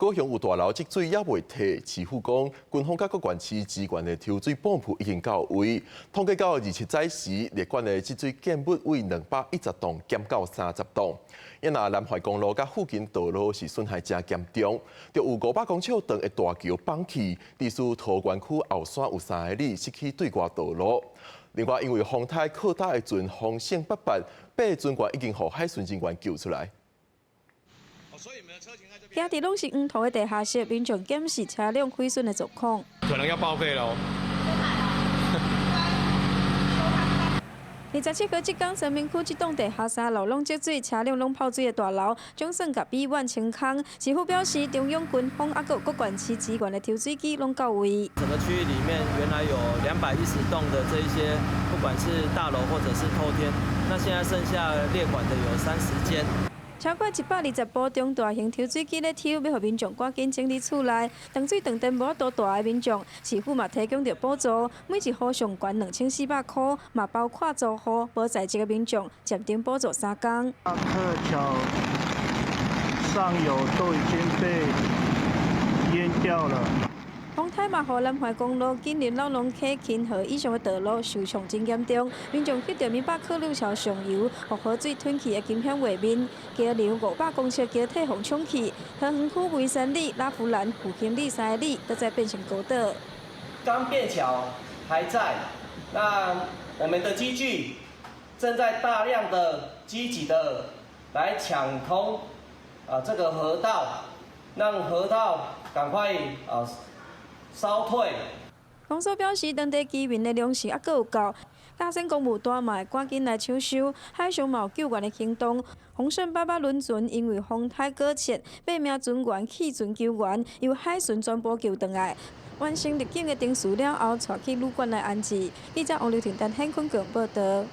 高雄有大樓積水猶未退，市府講軍方佮各縣市支援的抽水泵浦已經到位。統計到27早時，列管的積水建物為210棟減到30棟。因若南橫公路佮附近道路是損害誠嚴重，就有500公尺長的大橋崩去，致使桃園區後山有3里失去對外道路。另外，因為風颱擴大的船風勢八八，八个船員已經予海巡人員救出來。行佇攏是黃土的地下室，民眾檢視車輛毀損的狀況。可能要報廢咯。27號這工三民區這棟地下三樓攏積水，車輛攏泡水的大樓，總算共比遠清空。市府表示，中央軍方猶閣有各縣市支援的抽水機攏到位。整個區域裡面原來有210棟的這一些，不管是大樓或者是透天，那現在剩下列管的有30間。超過120部中大型抽水機咧抽，欲予民眾趕緊整理厝內。斷水斷電無法度蹛的民眾，市府嘛提供著補助，每一戶上懸2400箍，嘛包括租戶無在籍的民眾，暫停補助3工。大客橋上游都已經被淹掉了。風颱嘛，予南橫公路緊鄰荖濃溪芹河以上的道路受創真嚴重，民眾翕著明百客路橋上游，予河水吞去的驚險畫面。橋梁500公尺橋體予沖去，桃園區梅山里、拉弗蘭、復興里三个里都在變成孤島。鋼便橋還在，那我們的機具正在大量的積極的來搶通啊這個河道，讓河道趕快啊燒退。公所表示，當地居民的糧食猶閣有夠，嘉仙公務單嘛會趕緊來搶修，海上嘛有救援的行動。鴻盛88輪船因為風颱擱淺，八名船員棄船求援，由海巡全部救轉來，完成入境的程序了後，帶去旅館來安置。記者王劉婷、陳顯坤報導。